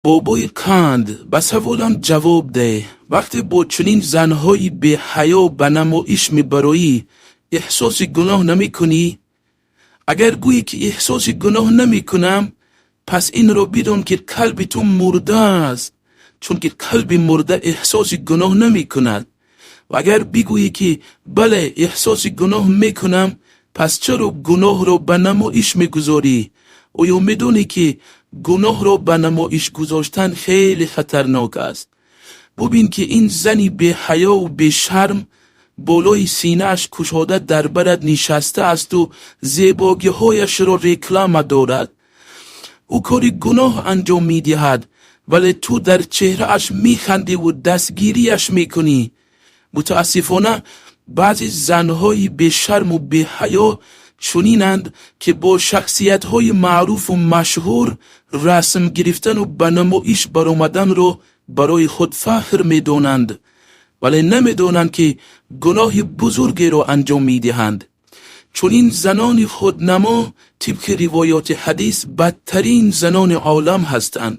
Бобои Қанд, ба саволам ҷавоб деҳ. Вақте бо чунин занҳои беҳаё ба намоиш мебароӣ, эҳсоси гуноҳ намекунӣ? Агар гӯӣ, ки эҳсоси гуноҳ намекунам, пас инро бидон, ки қалби ту мурда аст, чунки қалби мурда эҳсоси гуноҳ намекунад. Ва агар бигӯӣ, ки бале, эҳсоси гуноҳ мекунам, пас чаро гуноҳро ба намоиш мегузорӣ? Оё медонӣ, ки гуноҳро ба намоиш гузоштан хеле хатарнок аст? Бубин, ки ин зани беҳаёву бешарм болои синааш кушода дар барат нишаста асту зебогиҳояшро реклама дорад. Ӯ кори гуноҳ анҷом медиҳад, вале ту дар чеҳрааш механдиву дастгириаш мекунӣ. Мутаассифона, баъзе занҳои бешарму беҳаё чунинанд, ки бо шахсиятҳои маъруфу машҳур расм гирифтану ба намоиш баромаданро барои худ фахр медонанд, вале намедонанд, ки гуноҳи бузургеро анҷом медиҳанд. Чунин занони худнамо тибқи ривоёти ҳадис бадтарин занони олам ҳастанд.